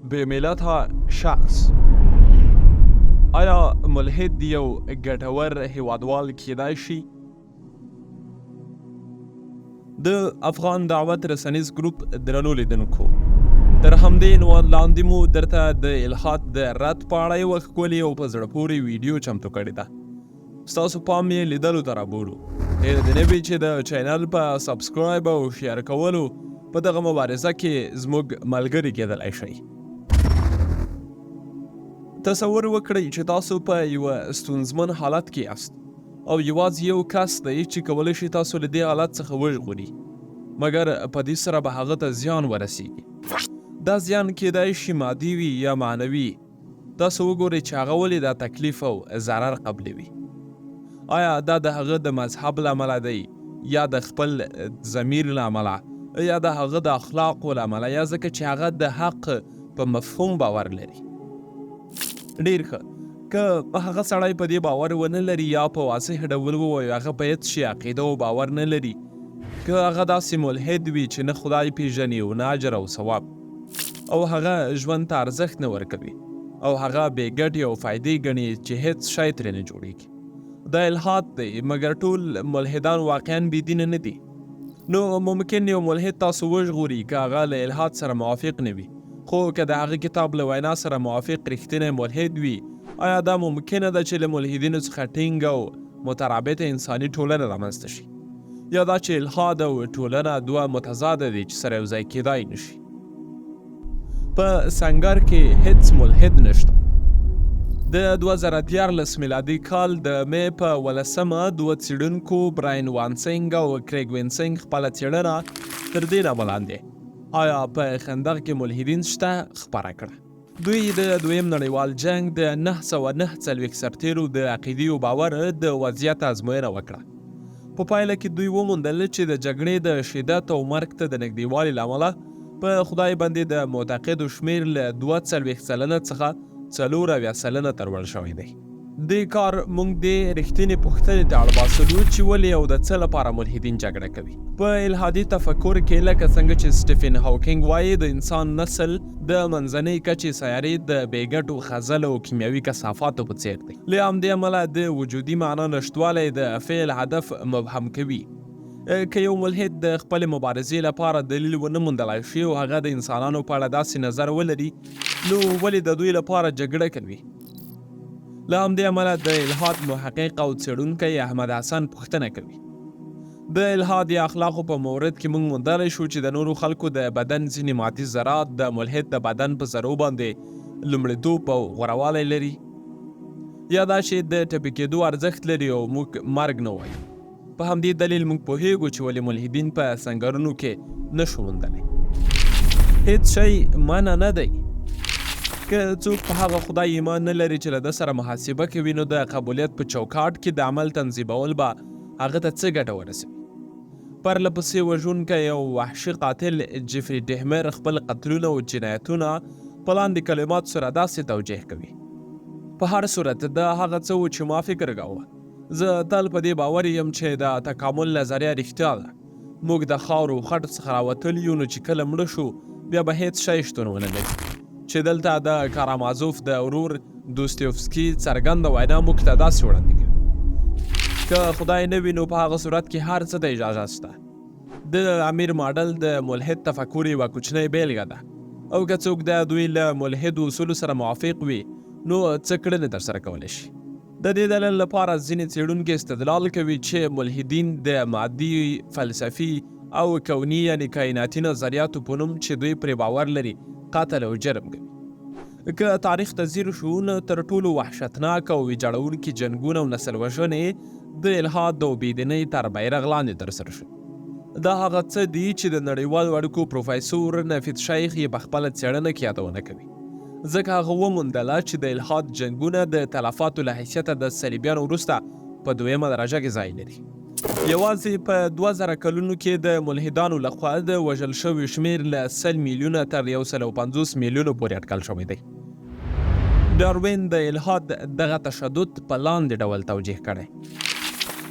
بې ملته شخص آیا ملحد یو ګټور هیوادوال کیدای شي؟ د افغان دعوت رسنیز ګروپ درنو لیدونکو، تر همدې عنوان لاندې مو درته د الحاد د رد په اړه یوه ښکلې او په زړه پورې ویډیو چمتو کړې ده. ستاسو پام یې لیدلو ته رابولو. هېره دې نه وي چې د چینل په سبسکرایب او شیر کولو په دغه مبارزه کې زموږ ملګري کېدلای شئ. تصور وکړئ چې تاسو په یوه ستونزمن حالت کې یاست او یوازې یو کس دی چې کولی شي تاسو له دې حالت څخه وژغوري، مګر په دې سره به هغه ته زیان ورسیږي. دا زیان کېدای شي مادي وي یا معنوي. تاسو وګورئ چې هغه ولې دا تکلیف او ضرر قبلوي. آیا دا د هغه د مذهب له امله دی یا د خپل ضمیر له امله یا د هغه د اخلاقو له امله یا ځکه چې هغه د حق په مفهوم باور لري؟ ډیر ښه، که هغه سړی په دې باور ونه لري یا په واضح ډول ووایو هغه په هیڅ شي عقیده او باور نه لري، که هغه داسې ملحد وي چې نه خدای پیژني او نه اجر او ثواب، او هغه ژوند ته ارزښت نه ورکوي او هغه بې ګټې او فایدې ګڼي چې هیڅ شی ترې نه جوړیږي، دا الحاد دی. مګر ټول ملحدان واقعا بې دینه نه دي. نو ممکن یو ملحد تاسو وژغوري که هغه له الحاد سره موافق نه وي، خو که د هغه کتاب له وینا سره موافق رښتینی ملحد وي، آیا دا ممکنه ده چې له ملحدینو څخه ټینګه او مترابطه انساني ټولنه رامنځته شي؟ یا دا چې الحاد او ټولنه دوه متضاده دي چې سره یوځای کېدای نه شي؟ په سنګر کې هیڅ ملحد نشته. د 2013 میلادي کال د مې په ولسمه دوه څېړونکو براین وانسینګ او کریګ وینسینګ خپله څېړنه تر دې نامه لاندې آیا په خندق کې ملحدین شته خپره کړه. دوی د دویم نړیوال جنګ د 949 سرتېرو د عقیدې او باور د وضعیت ازموینه وکړه. په پایله کې دوی وموندل چې د جګړې د شدت او مرګ ته د نږدېوالي له امله په خدای باندې د معتقدو شمېر له 42% څخه 74% ته لوړ شوی دی. دې کار موږ دې رښتینې پوښتنې ته اړ باسلو چې ولې او د څه لپاره ملحدین جګړه کوي؟ په الحادي تفکر کې لکه څنګه چې سټیفن هاوکینګ وایي، د انسان نسل د منځنۍ کچې سیارې د بې ګټو خزلو او کیمیاوي کثافاتو په څېر دی. له همدې امله د وجودي معنا نشتوالی د فعل هدف مبهم کوي. که یو ملحد د خپلې مبارزې لپاره دلیل ونه موندلای شي او هغه د انسانانو په اړه داسې نظر ولري، نو ولې د دوی لپاره جګړه کوي؟ له همدې امله د الحاد محقق او څېړونکی احمد حسن پوښتنه کوي. د الحاد یا اخلاقو په مورد کې موږ موندلی شو چې د نورو خلکو د بدن ځینې مادي ذرات د ملحد د بدن په ذرو باندې لومړیتوب او غورهوالی لري، یا دا چې د ټپي کېدو ارزښت لري او موږ مرګ نه وایو. په همدې دلیل موږ پوهېږو چې ولې ملحدین په سنګرونو کې نه شو موندلی. هېڅ شی منع نه دی. که څوک په هغه خدای ایمان نه لري چې له ده سره محاسبه کوي، نو د قبولیت په چوکاټ کې د عمل تنظیمول به هغه ته څه ګټه ورسوي؟ پرله پسې وژونکی او وحشي قاتل جیفري ډهمر خپل قتلونه او جنایتونه په لاندې کلماتو سره داسې توجیه کوي: په هر صورت، دا هغه څه و چې ما فکر کاوه. زه تل په دې باور یم چې د تکامل نظریه رښتیا ده. موږ د خاورو او خټو څخه راوتلي یو، نو چې کله مړه شو بیا به هېڅ شی شتون ونه لري. چې دلته د کارامازوف د ورور دوستیوفسکي څرګنده وینا موږ ته داسې وړاندې کوي: که خدای نه وي نو په هغه صورت کې هر څه ته اجازه شته. د امیر ماډل د ملحد تفکر یوه کوچنۍ بېلګه ده او که څوک د دوی له ملحدو اصولو سره موافق وي نو څه کړنې ترسره کولی شي. د دې دلیل لپاره ځینې څېړونکي استدلال کوي چې ملحدین د مادي، فلسفي او کوني یعنې کایناتي نظریاتو په نوم چې دوی پرې باور لري قتل او جرم کوي. که تاریخ ته ځیر شو نو تر ټولو وحشتناک او ویجاړونکي جنګونه او نسل وژنې د الحاد او بې دینۍ تر بیرغ لاندې ترسره شوې. دا هغه څه دي چې د نړیوالو اړیکو پروفیسور نفید شیخ یې په خپله څېړنه کې یادونه کوي. ځکه هغه وموندله چې د الحاد جنګونه د تلفاتو له حیثیته د صلیبیانو وروسته په دویمه درجه کې ځای لري. یوازې په 2000 کلونو کې د ملحدانو له خوا د وژل شویو شمېر له 100 میلیونه تر 150 میلیونو پورې اټکل شوی دی. ډاروین د الحاد دغه تشدد په لاندې ډول توجیه کړی.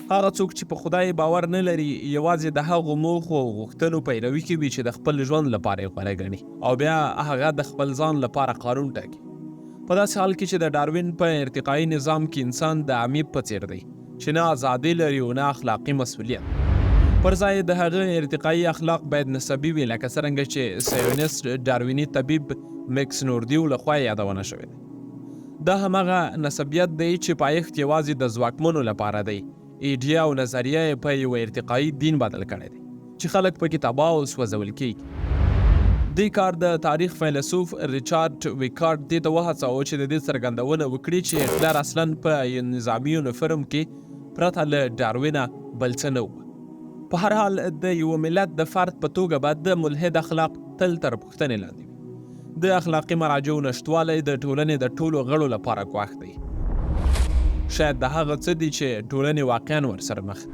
هغه څوک چې په خدای باور نه لري، یوازې د هغو موخو او غوښتنو پیروي کوي چې د خپل ژوند لپاره یې غوره ګڼي او بیا هغه د خپل ځان لپاره قانون ټاکي. په داسې حال کې چې د ډاروین په ارتقايي نظام کې انسان د امیب په څېر دی چې نه ازادي لري او نه اخلاقي مسوولیت. پر ځای د هغه ارتقايي اخلاق باید نسبي وي لکه څرنګه چې صهیونیسټ ډارویني طبیب مکس نوردیو له خوا یې یادونه شوې ده. دا هماغه نسبیت دی چې پایښت یوازې د ځواکمنو لپاره دی، ایډیا او نظریه یې په یوه ارتقايي دین بدل کړی دی چې خلک پکې تباه او سوځول کېږي. دې کار د تاریخ فیلسوف ریچارډ ویکارډ دې ته وهڅاوه چې د دې څرګندونه وکړي چې هټلر اصلاً په نظامي یونیفرم کې پرته له ډاروینه بل څه نه و. په هر حال د یوه ملت د فرد په توګه به د ملحد اخلاق تل تر پوښتنې لاندې وي. د اخلاقي مراجعو نشتوالی د ټولنې د ټولو غړو لپاره ګواښ دی. شاید دا هغه څه دي چې ټولنې واقعاً ورسره مخ دي.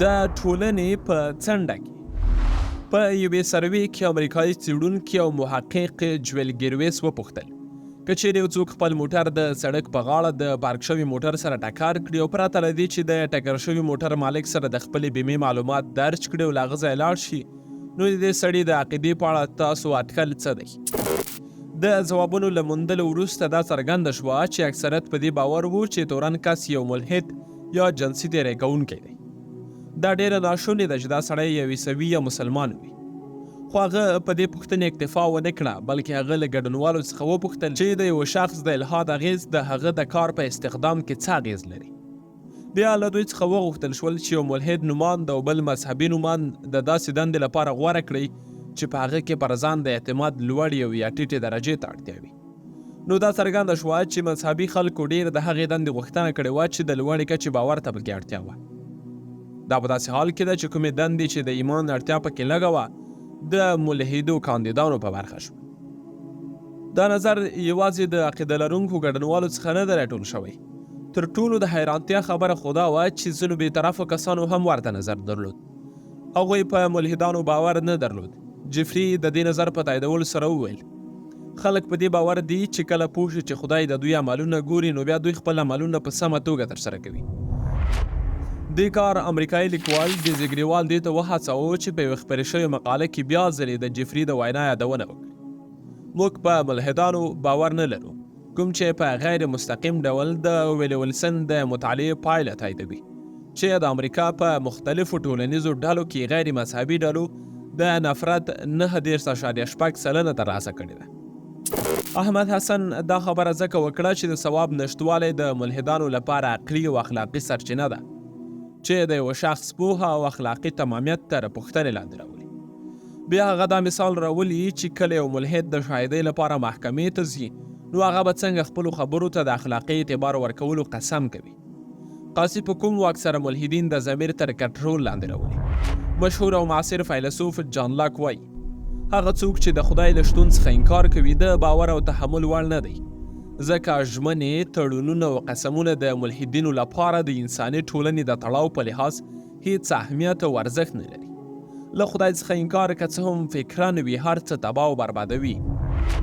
د ټولنې په څنډه کې په یوې سروې کې امریکایي څېړونکي او محقق جویل ګیرویس وپوښتل، که چېرې یو څوک خپل موټر د سړک په غاړه د پارک شوي موټر سره ټکر کړي او پرته له دې چې د ټکر شوي موټر مالک سره د خپلې بیمې معلومات درج کړي او له هغه ځایه لاړ شي، نو د دې سړي د عقیدې په اړه تاسو اټکل څه دی؟ د ځوابونو له موندلو وروسته دا څرګنده شوه چې اکثریت په دې باور وو چې تورن کس یو ملحد یا جنسي تیری کوونکی دی. دا ډېره ناشونې ده چې دا سړی یو عیسوي یا مسلمان وي. خو هغه په دې پوښتنې اکتفا ونه کړه، بلکې هغه له ګډونوالو څخه وپوښتل چې د یوه شخص د الحاد اغېز د هغه د کار په استخدام کې څه اغېز لري. بیا له دوی څخه وغوښتل شول چې یو ملحد نوماند او بل مذهبي نوماند د داسې دندې لپاره غوره کړئ چې په هغه کې پر ځان د اعتماد لوړې او یا ټیټې درجې ته اړتیا وي. نو دا څرګنده شوه چې مذهبي خلکو ډېر د هغې دندې غوښتنه کړې وه چې د لوړې کچې باور ته پکې اړتیا وه. دا په داسې حال کې ده چې کومې دندې چې د ایمان اړتیا پکې لږه وه د ملحدو کاندیدانو په برخه شوه. دا نظر یوازې د عقیده لرونکو ګډنوالو څخه نه دی راټول شوی. تر ټولو د حیرانتیا خبره خو دا وه چې ځینو بې طرفو کسانو هم ورته نظر درلود. هغوی په ملحدانو باور نه درلود. جفري د دې نظر په تاییدولو سره وویل، خلک په دې باور دي چې کله پوه شي چې خدای د دوی عملونه ګوري نو بیا دوی خپل عملونه په سمه توګه ترسره کوي. دې کار امریکایي لیکوال ډیزي ګریوال دې ته وهڅاوه چې په یوه خپرې شوې مقاله کې بیا ځلې د جفري د وینا یادونه وکړي. موږ په ملحدانو باور نه لرو، کوم چې په غیر مستقیم ډول د ویلي ولسن د مطالعې پایله تاییدوي چې د امریکا په مختلفو ټولنیزو ډلو کې غیر مذهبي ډلو د نفرت 39.6% ترلاسه کړې ده. احمد حسن دا خبره ځکه وکړه چې د ثواب نشتوالی د ملحدانو لپاره عقلي او اخلاقي سرچینه ده چې د یوه شخص پوهه او اخلاقي تمامیت تر پوښتنې لاندې راولي. بیا هغه دا مثال راولي چې کله یو ملحد د شاهدۍ لپاره محکمې ته ځي نو هغه به څنګه خپلو خبرو ته د اخلاقي اعتبار ورکولو قسم کوي. قاضي په کوم واک سره ملحدین د ضمیر تر کنټرول لاندې راولي؟ مشهور او معاصر فیلسوف جان لاک وایي، هغه څوک چې د خدای له شتون څخه انکار کوي د باور او تحمل وړ نه دی، ځکه ژمنې، تړونونه او قسمونه د ملحدینو لپاره د انساني ټولنې د تړاو په لحاظ هیڅ اهمیت او ارزښت نه لري. له خدای څخه انکار که څه هم فکراً وي هر څه تباه او بربادوي.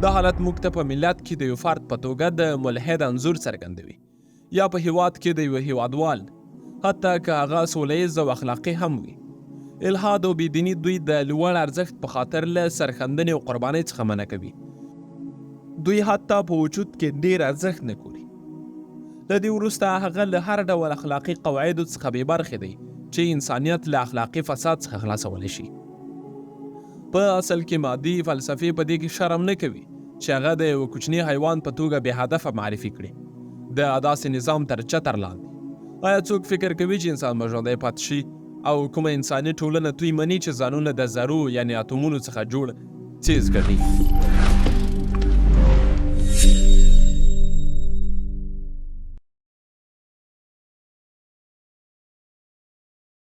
دا حالت موږ ته په ملت کې د یو فرد په توګه د ملحد انځور څرګندوي یا په هیواد کې د یوه هیوادوال، حتی که هغه سوله ییز او اخلاقي هم وي. الحاد او بې دیني دوی د لوړ ارزښت په خاطر له سرښندنې او قربانۍ څخه منع کوي. دوی حتی په وجود کې ډېر ارزښت نه ګوري. له دې وروسته هغه له هر ډول اخلاقي قواعدو څخه بې برخې دی چې انسانیت له اخلاقي فساد څخه خلاصولی شي. په اصل کې مادي فلسفې په دې کې شرم نه کوي چې هغه د یوه کوچني حیوان په توګه بې هدفه معرفي کړي، د داسې نظام تر چتر لاندې. آیا څوک فکر کوي چې انسان به ژوندی پاتې شي او کومه انساني ټولنه دوی مني چې ځانونه د ذرو یعنې اتومونو څخه جوړ څیز ګڼي؟